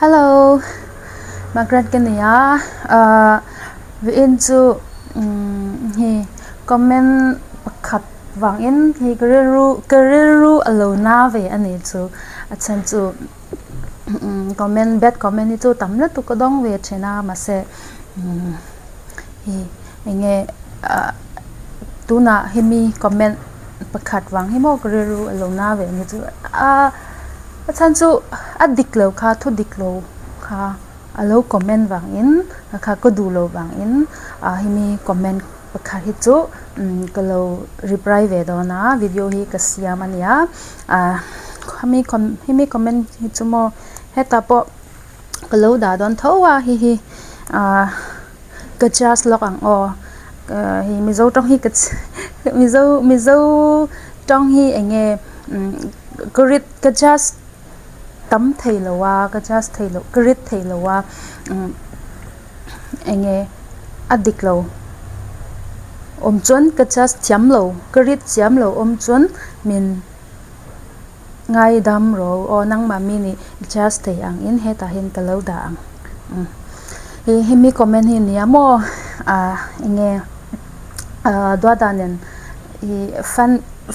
Hello Margaret ka ni a ahh vawiin chu umm hi comment pakhat vangin hi ka rilru ka rilru a lo na ve a nih chu a chhan chu umm comment bad comment hi chu tam lutuk ka dawng ve thin a mahse umm hi eng nge ah tunah hemi comment pakhat vang hi maw ka rilru a lo na ve a nih chu a. A chhan chu a dik lo kha thu dik lo kha a lo comment vangin a kha ka duh lo vangin ah hemi comment pakhat hi chu ka lo reply ve dawn a video hi ka siam a nia ah hemi hemi comment hi chu maw hetah pawh ka lo dah dawn tho a hei hi ah ka charge lawk ang aw hei mizo tawng hi ka mizo mizo tawng hi eng nge ka rit ka charge tam thei lo a ka charge thei lo ka rit thei lo a eng nge a dik lo awm chuan ka charge thiam lo ka rit thiam lo awm chuan min Ngaidam rawh aw nangmah mi nih i charge thei ang in hetah hian ka lo dah ang hi hemi comment hi nia maw ah enge ah duata nen hi fun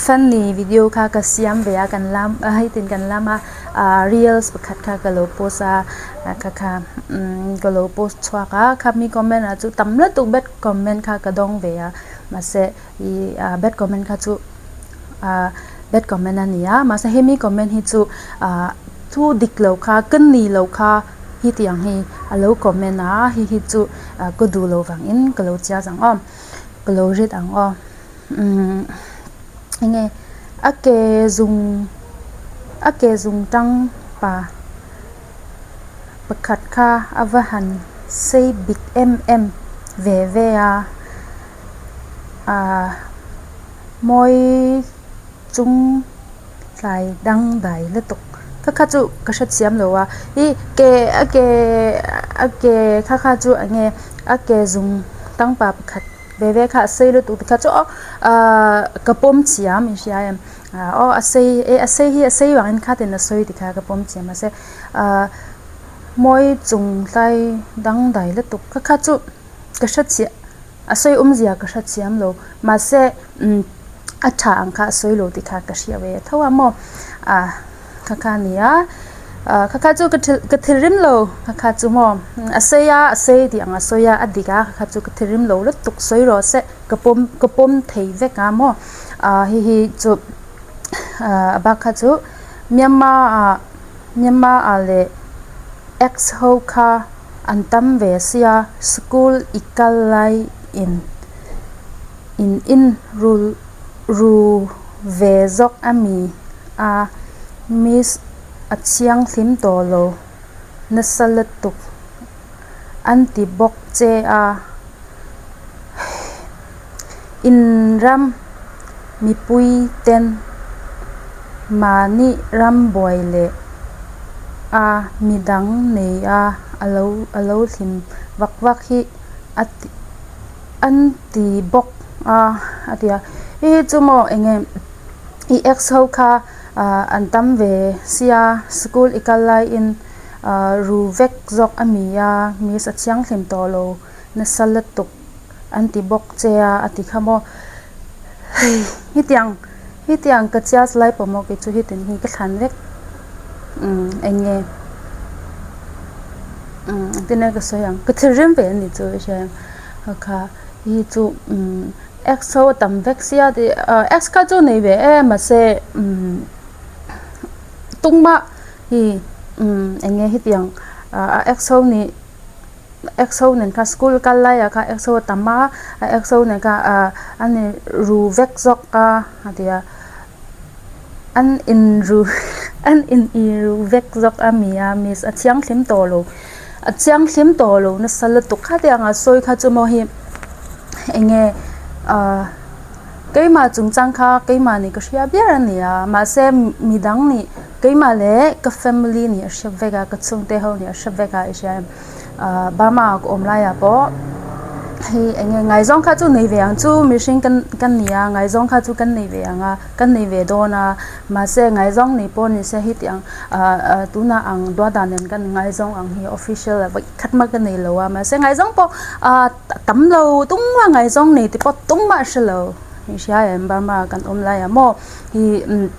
funny video kha ka siam ve a kan lam a hei tin kan lam a ah reels pakhat kha ka lo post a kha kha ka lo post chhuak a khami comment ah chu tam lutuk bad comment kha ka dawng ve a mahse ih bad comment kha chu ah bad comment a ni a mahse hemi comment hi chu ah thu dik lo kha ka ni lo kha heti ang hi a lo comment a hei hi chu ah ka duh lo vangin ka lo chias ang aw ka lo rit ang aw umm enge a ke zung a ke zung tang pa pakhat kha a va han sei bik em em ve ve a. Ahh mawi chung tlai dang dai lutuk kha kha chu ka hrethiam lo a ih ke a ke a ke kha kha chu eng nge a ke zum tangpa pakhat ve ve kha a sei lutuk te kha chu aw ahh ka pawm chiam in hria em ah aw a sei e a sei hi a sei vangin khatin a sawi ti kha ka pawm chiam mahse ahh mawi chung tlai dang dai lutuk kha kha chu. Ka hre chiah a sawi awmzia ka hre chiam lo mahse umm a tha ang kha a sawi lo tih kha ka hria ve tho a maw ah kha kha a ni a ah kha kha chu ka thil ka thilrim lo kha kha chu maw a sei a a sei tih ang a sawi a a dik a kha kha chu ka thilrim lo lutuk sawi rawh se ka pawm ka pawm thei vek a maw ah hei hi chu ah a bak kha chu Myanmar ah Myanmar ah leh ex ho kha. An tam ve sia school i kal lai in in in ru ru ve zawk a mi a miss a thianghlim tawh lo nasa lutuk an ti bawk che a in ram mipui ten mahni ram buai leh a midang nei a a lo a lo hlim vak vak hi a ti an ti bawk a a ti a hei hi chu maw eng nge i ex ho kha ah an tam ve sia school i kal laiin ah ru vek zawk a mi a miss a thianghlim tawh lo nasa lutuk an ti bawk che a a ti kha maw hei hetiang hetiang ka chias lai pawh maw kei chu hetiang hi ka thlan vek umm eng nge umm engtin nge ka sawi ang ka thinrim ve a ni chu i hria em kha hi chu umm x ho a tam vek sia tih ah x kha chu nei ve em mahse umm tumah hi umm eng nge hetiang ah a x ho nih. X ho nen kha school kal laiah kha X ho a tam a, a X ho nen kha ah an in ru vek zawk a a ti a, an in ru an in ru vek zawk a mi a miss a thianghlim tawh lo a thianghlim tawh lo nasa lutuk khatiang a sawi kha chu maw hi eng nge ah keimah chungchang kha keimah nih ka hria ber a ni a mahse midang nih keimah leh ka family nih a hre vek a ka chhungte ho nih a hre vek a i hria em. Ahh Burma ah ka awm laiah pawh Hei eng nge ngaihzawng kha chu nei ve ang chu mihring kan kan ni a ngaihzawng kha chu kan nei ve ang a kan nei ve dawn a mahse ngaihzawng nei pawh ni se heti ang ah ah tunah ang duat dan nen kan ngaihzawng ang hi official ah vawi khat mah ka nei lo a mahse ngaihzawng pawh ah a tam lo tumah ngaihzawng nei te pawh tumah a hre lo i hria em Burma ah kan awm lai ah maw hi umm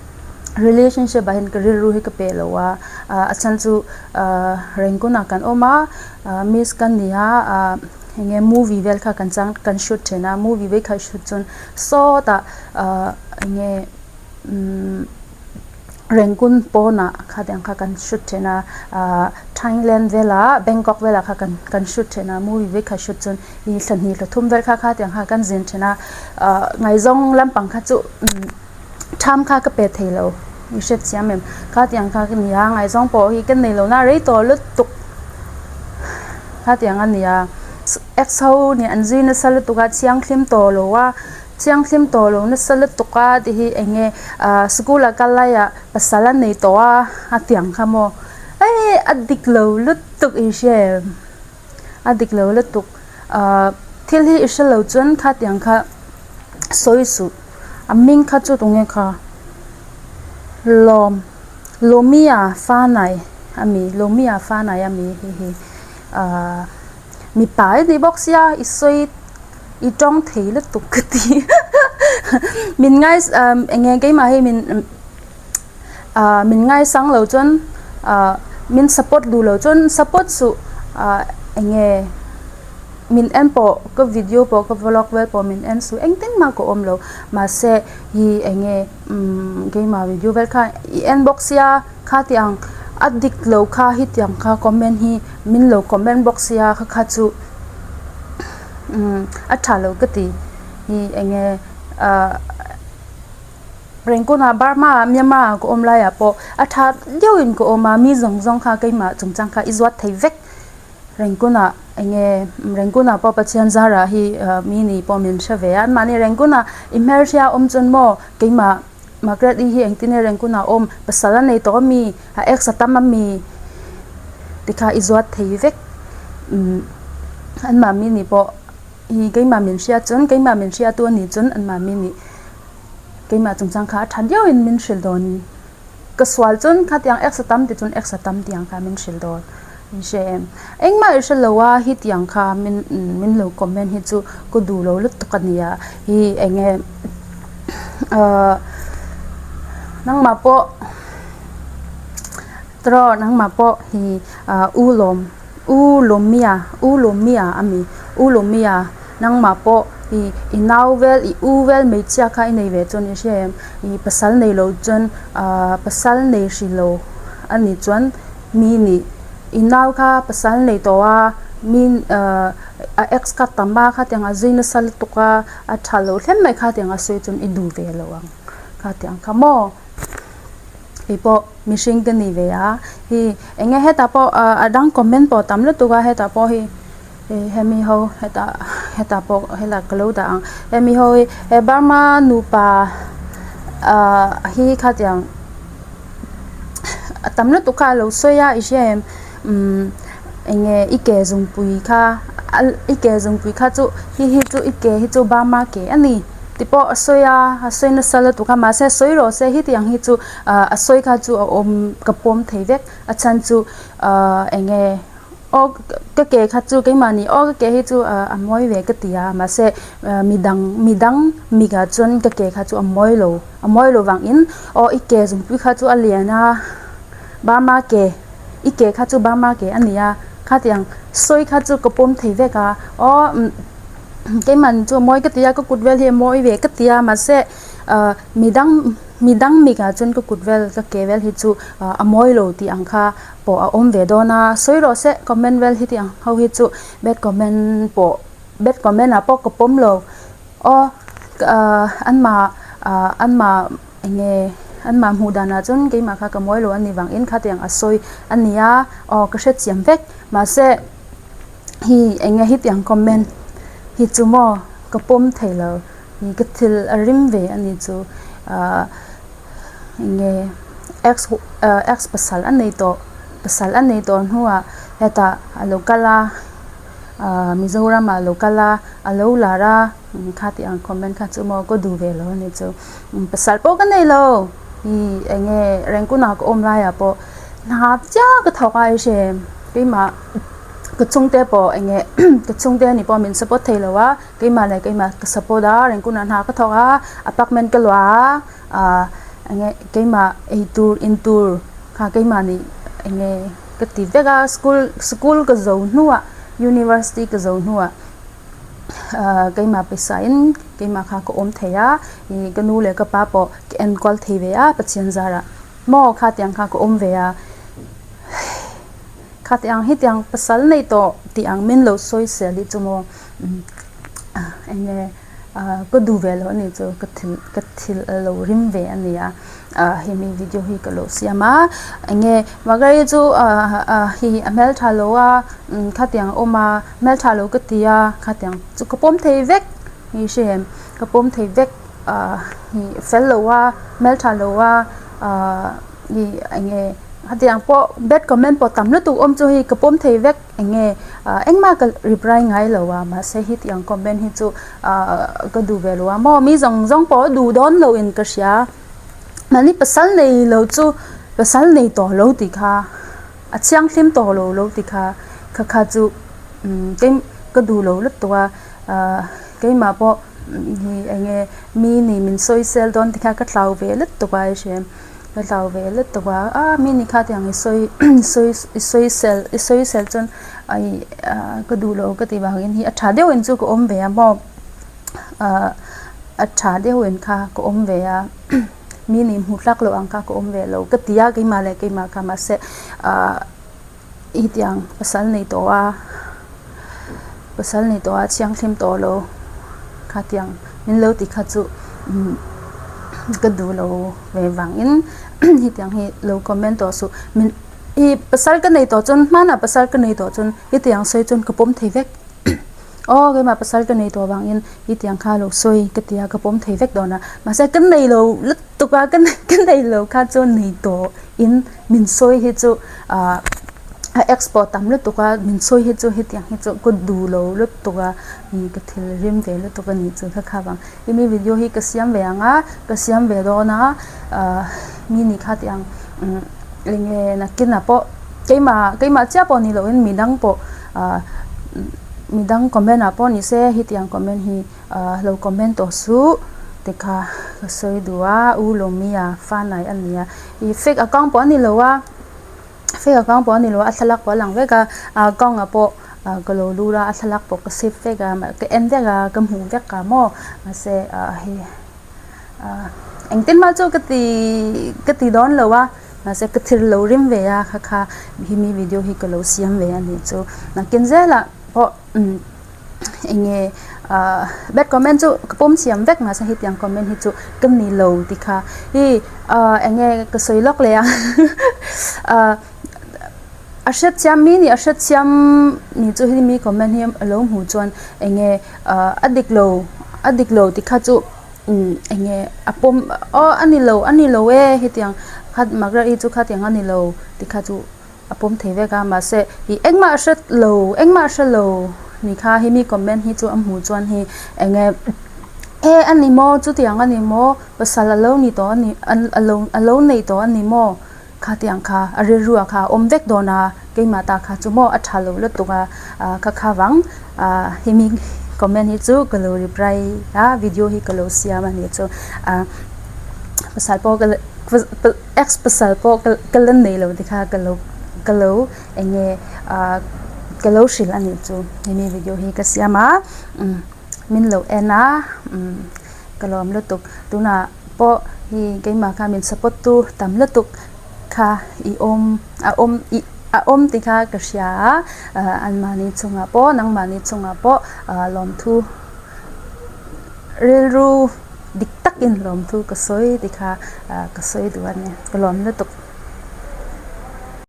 relationship ah hian ka rilru hi ka pe lo a ah a chhan chu ah Rangoon ah kan awm a ah miss ka ni a ah. Eng nge movie vel kha kan chang kan shoot thin a movie vek kha shoot chuan sawtah ahh eng nge umm Rangoon pawnah khatiang kha kan shoot thin a ahh Thailand velah Bangkok velah kha kan kan shoot thin a movie vek kha shoot chuan ih thla hnih thla thum vel kha khatiang kha kan zin thin a ahh ngaihzawng lampang kha chu umm. Tham kha ka pe thei lo i hriat chiam em? Kha tiang kha ka ni a, ngaihzawng pawh hi ka nei lo na rei tawh lutuk kha tiang a ni a, ex ho nih an zui nasa lutuk a thianghlim tawh lo a, thianghlim tawh lo nasa lutuk a tih hi eng nge ah school ah kal laiah pasal a nei tawh a a tiang kha maw ei a dik lo lutuk i hria em? A dik lo lutuk ah thil hi i hre lo chuan kha tiang kha sawi suh. A hming kha chu tunge kha lawm Lawmia Fanai a mi Lawmia Fanai a mi hei hi ahh mipa i ni bawk sia i sawi i tawng thei lutuk ka ti min ngai ah eng nge keimah hi min ah min ngaisang lo chuan ah min support duh lo chuan support suh ah eng nge. Min en pawh ka video pawh ka vlog vel pawh min en suh engtin mah ka awm lo mahse hi eng nge umm keimah video vel kha i en bawk sia kha tih ang a dik lo kha hetiang kha comment hi min lo comment bawk sia kha kha chu umm a tha lo ka ti hi eng nge ah Rengkawna Burma ah Myanmar ah ka awm laiah pawh a tha deuhin ka awm a mi zawng zawng kha keimah chungchang kha i zuat thei vek. Rangoon-ah eng nge Rangoon-ah pawh Pathian zarah hi mi ni pawh min hre ve a, anmahni Rangoon-ah i hmelhria awm chuan maw keimah Margaret-i hi engtin nge Rangoon-ah awm pasal a nei tawh ami a ex a tam ami tikha i zuat thei vek umm anmahni ni pawh hi keimah min hria chuan keimah min hriatu a nih chuan anmahni nih keimah chungchang kha a tha viauin min hrilh dawn. Ka sual chuan khatiang ex a tam ti chuan ex a tam tiang kha min hrilh dawn min hre em. Engmah i hre lo a hetiang kha min min lo comment hi chu ka duh lo lutuk a nia hi eng nge ahh nangmah pawh tawh nangmah pawh hi ahh u lawm u lawmia u lawmia a mi u lawmia. Nangmah pawh i i nau vel i u vel hmeichhia kha i nei ve chuan i hria em? I pasal nei lo chuan ahh pasal nei hri lo a nih chuan mi nih i nau kha pasal nei tawh a mi ahh a ex kha tam a khatiang a zui nasa lutuk a a tha lo hlem mai khatiang a sawi chuan i duh ve lo ang khatiang kha maw. Hei pawh mihring ka ni ve a hi eng nge hetah pawh ah a dang comment pawh tam lutuk a hetah pawh hi ih hemi ho hetah hetah pawh helai ka lo dah ang hemi ho hi he burma nupa ah hi khatiang a tam lutuk kha a lo sawi a i hria em umm eng nge i ke zungpui kha i ke zungpui kha chu hi hi chu i ke hi chu burma ke a ni. Ti pawh a sawi a, a sawi nasa lutuk a mahse sawi rawh se hetiang hi chu ah a sawi kha chu a awm ka pawm thei vek a chhan chu ah eng nge aw ka ke kha chu keimahni aw ka ke hi chu ah a mawi ve ka ti a mahse midang midang mikah chuan ka ke kha chu a mawi lo a mawi lo vangin aw i ke zungpui kha chu a lian a Burma ke i ke kha chu Burma ke a ni a khatiang sawi kha chu ka pawm thei vek a aw. Keimahni chu a mawi ka ti a ka kut vel hi a mawi ve ka ti a mahse ah midang midang mikah chuan ka kut vel ka ke vel hi chu ah a mawi lo tih ang kha pawh a awm ve dawn a sawi rawh se comment vel hi tih ang ho hi chu bad comment pawh bad comment ah pawh ka pawm lo aw ah anmah ah anmah eng nge anmah hmuh danah chuan keimah kha ka mawi lo a nih vangin khatiang a sawi a ni a aw ka hrethiam vek mahse. Hi eng nge hetiang comment hi chu maw ka pawm thei lo hi ka thil a rim ve a ni chu ahh eng nge ex ahh ex pasal a nei tawh pasal a nei tawh hnuah hetah a lo kal a. Mizoram ah lo kal a a lo lar a kha tih ang comment kha chu maw ka duh ve lo a ni chu pasal pawh ka nei lo ih eng nge Rengkuna ka awm laiah pawh hna chiah ka thawk a i hre keimah ka chhungte pawh eng nge ka chhungte ni pawh min support thei lo a keimah leh keimah ka support a Rengkuna hna ka thawk a apartment ka luah a. Ahh eng nge keimah ei tur in tur kha keimah nih eng nge ka ti vek a school school ka zo hnuah university ka zo hnuah ahh keimah pawisa in keimah kha ka awm thei a ih ka nu leh ka pa pawh ka enkawl thei ve a Pathian zarah maw khatiang kha ka awm ve a khatiang hetiang pasal nei tawh tih ang min lo sawi sel hi chu maw eng nge. Ahh ka duh ve loh a nih chu ka thil ka thil a lo rim ve a ni a ahh hemi video hi ka lo siam a eng nge Margaret-i chu ahh ahh hi a hmeltha lo a khatiang a awm a hmeltha lo ka ti a khatiang chu ka pawm thei vek ni hre em ka pawm thei vek ahh hi fel lo a hmeltha lo a ahh ih eng nge khatiang pawh bad comment pawh tam lutuk awm chu hei ka pawm thei vek. Eng nge engmah ka reply ngai lo a mahse heti ang comment hi chu ah ka duh ve lo a maw mi zawng zawng pawh a duh dawn lo in ka hria mahni pasal nei lo chu pasal nei tawh lo tih kha a thianghlim tawh lo lo tih kha kha kha chu umm kei ka duh lo lutuk a ah keimah pawh hi eng nge mi nih min sawi sel dawn tih kha ka hlau ve lutuk a i hria. Ka hlau ve lutuk a, a mi ni kha tiang i sawi sawi i sawi sel i sawi sel chuan ai ka duh lo ka tih vangin hi a tha deuhin chu ka awm ve a maw ah a tha deuhin kha ka awm ve a mi nih hmuh tlak loh ang kha ka awm ve lo ka ti a keimah leh keimah kha mahse ah. I tiang pasal nei tawh a pasal nei tawh a thianghlim tawh lo kha tiang min lo ti kha chu ka duh lo ve vangin hetiang hi lo comment tawh suh min i pasal ka nei tawh chuan hmanah pasal ka nei tawh chuan hetiang sawi chuan ka pawm thei vek aw keimah pasal ka nei tawh vangin hetiang kha lo sawi ka ti a ka pawm thei vek dawn a mahse ka nei lo lutuk a ka nei lo kha chu nei tawh in. Min sawi hi chu ah a export tam lutuk a min sawi hi chu hetiang hi chu ka duh lo lutuk a ih ka thil rim ve lutuk a nih chu kha kha vang hemi video hi ka siam ve ang a ka siam ve dawn a ah mi ni kha tih ang umm eng nge nakinah pawh keimah keimah chiah pawh ni loin midang pawh ah midang comment ah pawh ni se hetiang comment hi. Ahh lo comment tawh suh ti kha ka sawi duh a u Lawmia fanai a ni a ih fake account pawh a ni lo a fake account pawh a ni lo a a thlalak pawh a lang vek a a account ah pawh ah ka lo lut a a thlalak pawh ka save vek a ka en vek a ka hmuh vek a maw mahse ah hei ah engtin mah chu ka ti ka ti dawn lo a mahse ka thil lo rim ve a kha kha hemi video hi ka lo siam ve a nih chu nakin zelah pawh umm. Eng nge ah bad comment chu ka pawm thiam vek mahse hetiang comment hi chu ka ni lo tih kha hi ah eng nge ka sawi lawk leh a ah a hrethiam mi nih a hrethiam ni chu hemi mi comment hi a lo hmuh chuan eng nge ah a dik lo a dik lo tih kha chu umm eng nge a pawm aw a ni lo a ni lo e hetiang kha Margaret-i chu khatiang a ni lo tih kha chu. A pawm thei vek a mahse ih engmah a hre lo engmah a hre lo ni kha hemi comment hi chu a hmuh chuan hei eng nge e a ni maw chutiang a ni maw pasal a lo ni tawh a ni a lo a lo nei tawh a ni maw khatiang kha a rilru ah kha a awm vek dawn a keimah ta kha chu maw a tha lo lutuk a ah kha kha vang ah hemi comment hi chu ka lo reply a video hi ka lo siam a ni chu ah pasal pawh ka Ex pasal pawh ka la nei lo te kha ka lo ka lo eng nge ah ka lo hrilh a nih chu hemi video hi ka siam a umm min lo en a umm ka lawm lutuk tunah pawh hei keimah kha min support tu tam lutuk kha i awm a awm ih a awm tih kha ka hria a ah anmahni chungah pawh nangmahni chungah pawh ah lawmthu rilru. Dik takin lawmthu ka sawi ti kha ka sawi duh a ni. Ka lawm lutuk.